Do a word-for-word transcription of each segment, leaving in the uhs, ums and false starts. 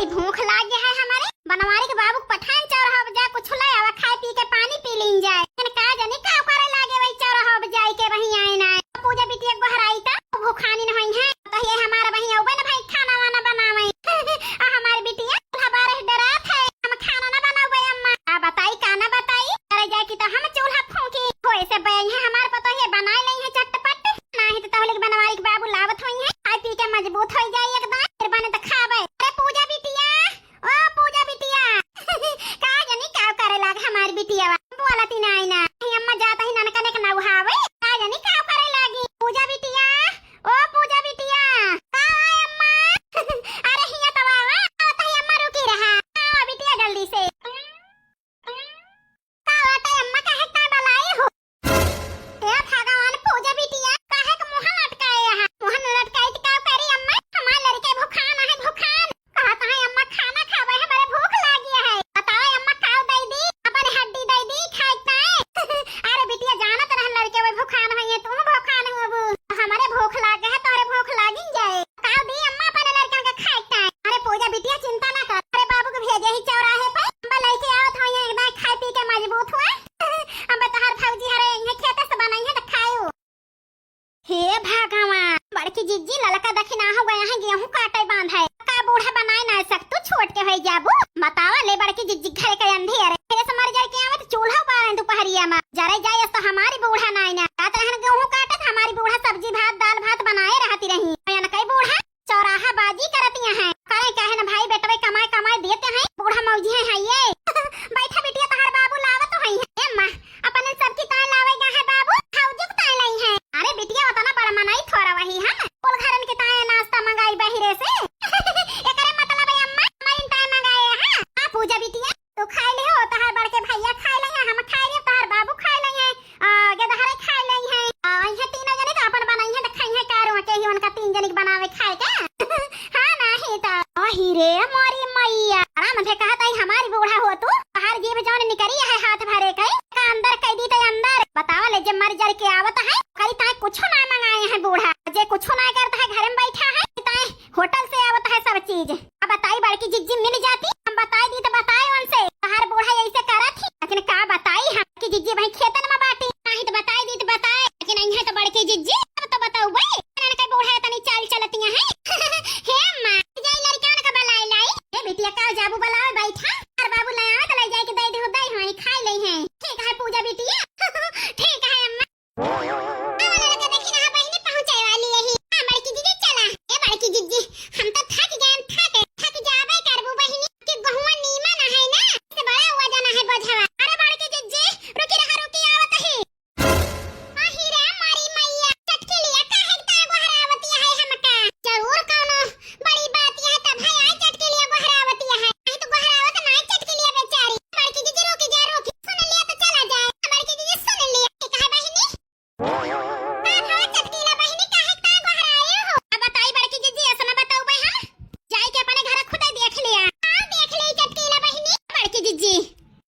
भूख लाग गया है हमरे। बनवारी के बाबू के पठान चौराहा पे जा, कुछ ले आवा, खाए पी के पानी पी लीन जाए। लेकिन का जानी का करे लागे वही चौराहा पे जाए के वहीं आए ना। पूजा बिटिया गोहराई का भूखानी न होई है। तो ये हमारा वहीं अउबे न भाई खाना वाना बनावे। आ हमारी बिटिया हमारे डरात है, हम खाना ना बनावे अम्मा। आ बताई का ना बताई, करे जाए कि तो हम चूल्हा फूंकी। होए से बई है हमार पतो ये बनाए नहीं है चटपट। नाही तो तहले के बनवारी के बाबू लावत होई है, खाए पी के मजबूत होई जाए एकदम, फिर बने तो खावे। अरे पूजा बिटिया, ओ पूजा बिटिया। का जानी का करे लाग हमारी बिटिया, बोलती नाही ना। हे अम्मा जाता ही ननकने के नउहावे, का जानी का करे लागी। पूजा बिटिया, ओ पूजा बिटिया। का है अम्मा? अरे हिया तो आवा, आवता ही अम्मा रुकी रहा। आवा बिटिया जल्दी से। का बात है अम्मा, काहे का बलाई हो? हे भगवान, पूजा बिटिया, काहे के मुंह लटकाए है? मुंह न लटकाई त का करी अम्मा? हमार लड़के भुखान है, भुखान। कहत है अम्मा खाना खावे, हमरे भूख लागी है। बताओ अम्मा, काव दई दी? अपन हड्डी दई दी, खाए ताए। अरे बिटिया, जानत रहन लड़के वही भुखान है, तू भुखान हो अब। हमरे भूख लागे है, तोहरे भूख लागी जाए। काव दी अम्मा अपने लड़कन के खाए ताए। अरे पूजा बिटिया, चिंता ना कर, अरे बाबू के भेजे ही चौराहे पे, हम लइके आवत हई, एकदम खाए पी के मजबूत हुआ। अब तोहार भौजी हरे इन्हें खेते से बनाई है तो खायो। हे भगवान, बड़की जिज्जी ललका दखिना हो गया है, गेहूं काटे बांध है। का बूढ़ा बनाए ना सक, तू छोट के होई जाबू। बतावा ले बड़की जिज्जी घरे के अंधी अरे, फिर से मर जाए के आवत चूल्हा बारे दोपहरिया में। जरे जाए तो हमारी बूढ़ा नाई ना। रात रहन गेहूं काटत, हमारी बूढ़ा सब्जी भात, दाल भात बनाए रहती रही। बयान कई बूढ़ा चौराहा बाजी करतिया हैं। करे काहे न भाई, बेटवे कमाए कमाए देते हैं, बूढ़ा मौजी है, है ये। बैठा बिटिया, तोहार बाबू लावत तो है। ए अम्मा, अपन सबकी ताए लावे गा है बाबू, भौजी के ताए लाई है। अरे बिटिया, उतना बड़ा मनाई थोड़ा वही है, कुल घरन के ताए नाश्ता मंगाई बहिरे से। एकरे मतलब है अम्मा, हमारी ताए मंगाए है। आ पूजा बिटिया, तू खाई ले हो, तोहार बड़के भैया खाई ले हैं, हम खाई ले, तोहार बाबू खाई ले हैं, आ, गेदहरे खाई ले हैं, आ, इहे तीनों जने तो अपन बनाई हैं, तो खाई हैं, का रोके ही उनका तीन जने के बनावे खाए के। हाँ, नाही तो। अही रे मोरी मैया, आराम से कहत आई, हमारी बूढ़ा हो तू, तोहार जीभ जौन निकरी है हाथ भरे के, का अंदर कह दी तो अंदर। बतावा ले, जे मर जर के आवत है, करी ताए कुछो ना मंगाए हैं बूढ़ा, जे कुछो ना करता है, घर में बैठा है, ताए होटल से आवत है सब चीज। अब बताई बड़की जिज्जी मिल जाती, हम बताई दी तो बताए उनसे, तोहार बूढ़ा ऐसे करत ही, लेकिन का बताई हम कि जिज्जी भाई खेतन में बाटी, नाही तो बताई दी तो बताए, लेकिन इन्हें तो बड़की जिज्जी, अब तो बताऊ बे, इन्हन के बूढ़ा तनी चाल चलतिया है। हे अम्मा, जाई लड़कियन का बुलाई लाई। ए बिटिया, का जाबू बुलावे, बैठा, और बाबू ले आवे तो ले जाए के दे दे, दे होई, खाई ले हैं। ठीक है पूजा बिटिया। ठीक है अम्मा। आ वाला लड़का देखी ना, बहिनी पहुँचे वाली यही। हाँ, बड़की जिज्जी चला। ए बड़की जिज्जी, हम तो थक गए, थक, थक जाबे करबू बहिनी, कि गहुआ नीमन है ना, से बड़ा वजन है बोझवा। अरे बड़की जिज्जी, रुकी रहा, रुकी आवत ही। आही रे मारी मैया, चटकी लिया काहे ता गोहरावतिया है हमका? जरूर कौनो बड़ी बात यह तब है, आई चटकी लिया गोहरावतिया है। आई तो गोहरावत ना, चटकी लिया बेचारी। बड़की जिज्जी रुकी जा, रुकी। सुन लिया तो चला जाए। बड़की जिज्जी सुन लिया। ठीक है बहिनी? का भवा चटकीला बहिनी, काहे का गोहराए हो? अब बताई बड़की जिज्जी, ऐसा ना बताऊ बे हम। जाई के अपने घर खुदे देख लिया। हाँ, देख ले चटकीला बहिनी। बड़की जिज्जी,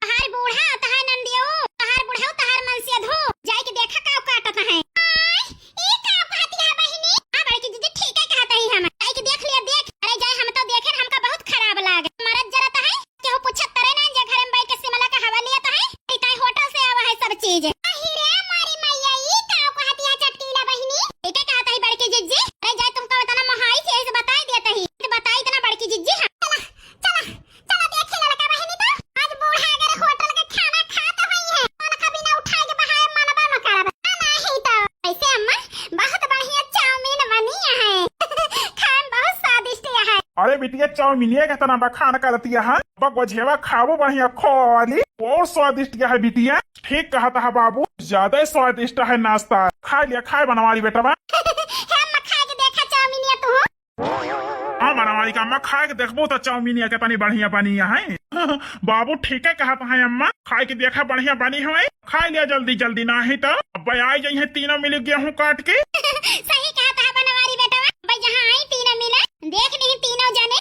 तहार बूढ़ा, तहार नंदियो, तहार बुढ़ऊ, तहार मनसेधू, जाई के देखा का काटत है। आय, ई का कहत है बहिनी? हाँ, बड़की जिज्जी, ठीक है कहत है हम। जाई के देख लिया, देख। अरे जाए, हम तो देखे, हमका बहुत खराब लागे। मरद जरत है, केहू पूछत तरे ना, जे घर में बैठ के सिमला का हवा लियत है। ई ताई होटल से आवा है सब चीज। अही रे मारी मैया, ई का कहतिया चटकीला बहिनी? ई का कहत है बड़की जिज्जी? अरे जाए तुमका उतना मोहाई से ऐसे बताई देत ही। तो बताई इतना बड़की जिज्जी, हाँ। चला, चला, चला देखी लड़का बहिनी तो। आज बूढ़ा अगर होटल के खाना खात होई है, तो उनका बिना उठाए के बहाए मनबा न करब। आ नाही तो। ऐसे अम्मा, बहुत बढ़िया चाउमीन बनी है। खाए में बहुत स्वादिष्ट है। अरे बिटिया, चाउमीनिया के तना बखान करतिया है। बक बजेवा खाबो बढ़िया खोली, बहुत स्वादिष्ट है बिटिया। ठीक कहत है बाबू, ज्यादा ही स्वादिष्ट है नाश्ता। खा लिया, खाए बनवारी बेटवा। हे अम्मा, खा के देखा चाउमीनिया तू। हाँ बनवारी का अम्मा, खा के देखबो तो चाउमीनिया के तनी बढ़िया बनी है। बाबू ठीक है कहत है अम्मा, खा के देखा बढ़िया बनी है। खा लिया जल्दी जल्दी, नाही तो अब आई जाई है तीनों मिली गेहूं काट के। सही कहत है बनवारी बेटवा, अब यहाँ आई तीनों मिला, देख ली तीनों जने।